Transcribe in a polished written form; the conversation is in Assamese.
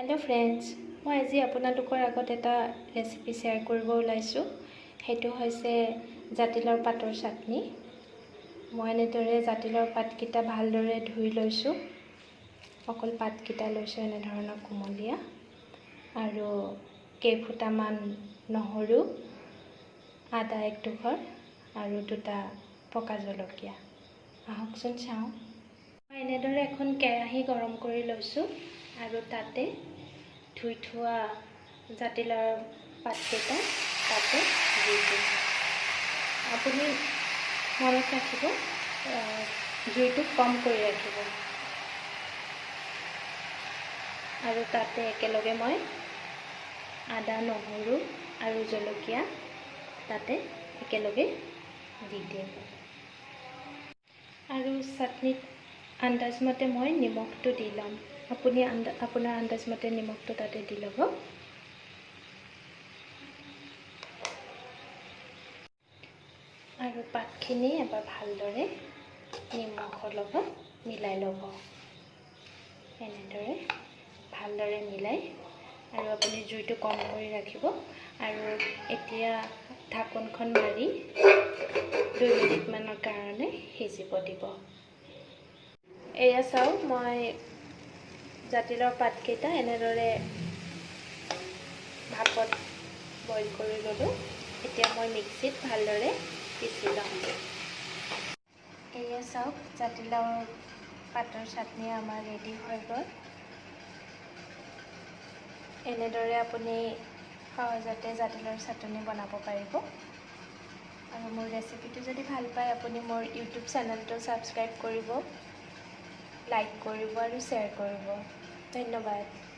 হেল্ল' ফ্ৰেণ্ডছ, মই আজি আপোনালোকৰ আগত এটা ৰেচিপি শ্বেয়াৰ কৰিব ওলাইছোঁ। সেইটো হৈছে জাতিলাওৰ পাতৰ চাটনি। মই এনেদৰে জাতিলাওৰ পাতকেইটা ভালদৰে ধুই লৈছোঁ, অকল পাতকেইটা লৈছোঁ এনেধৰণৰ কুমলীয়া, আৰু কেইফুটামান নহৰু, আদা এক টুকুৰ আৰু দুটা পকা জলকীয়া। আহকচোন চাওঁ। মই এনেদৰে এখন কেৰাহী গৰম কৰি লৈছোঁ আৰু তাতে ধুই থোৱা জাতিলাওৰ পাতকেইটা তাতে দি দিম। আপুনি মনত ৰাখিব, জুইটো কম কৰি ৰাখিব। আৰু তাতে একেলগে মই আদা, নহৰু আৰু জলকীয়া তাতে একেলগে দি দিম। আৰু চাটনিত আন্দাজমতে মই নিমখটো দি ল'ম। আপুনি আপোনাৰ আন্দাজমতে নিমখটো তাতে দি ল'ব। আৰু পাতখিনি এবাৰ ভালদৰে নিমখৰ লগত মিলাই ল'ব, এনেদৰে ভালদৰে মিলাই। আৰু আপুনি জুইটো কম কৰি ৰাখিব। আৰু এতিয়া ঢাকোনখন মাৰি 2 মিনিটমানৰ কাৰণে সিজিব দিব। এয়া চাওক, মই জাতিলাওৰ পাতকেইটা এনেদৰে ভাপত বইল কৰি ল'লোঁ। এতিয়া মই মিক্সিত ভালদৰে পিচি ল'ম। এয়া চাওক, জাতিলাওৰ পাতৰ চাটনি আমাৰ ৰেডি হৈ গ'ল। এনেদৰে আপুনি সহজতে জাতিলাওৰ চাটনি বনাব পাৰিব। আৰু মোৰ ৰেচিপিটো যদি ভাল পায়, আপুনি মোৰ ইউটিউব চেনেলটো ছাবস্ক্ৰাইব কৰিব, লাইক কৰিব আৰু শ্বেয়াৰ কৰিব। ধন্যবাদ।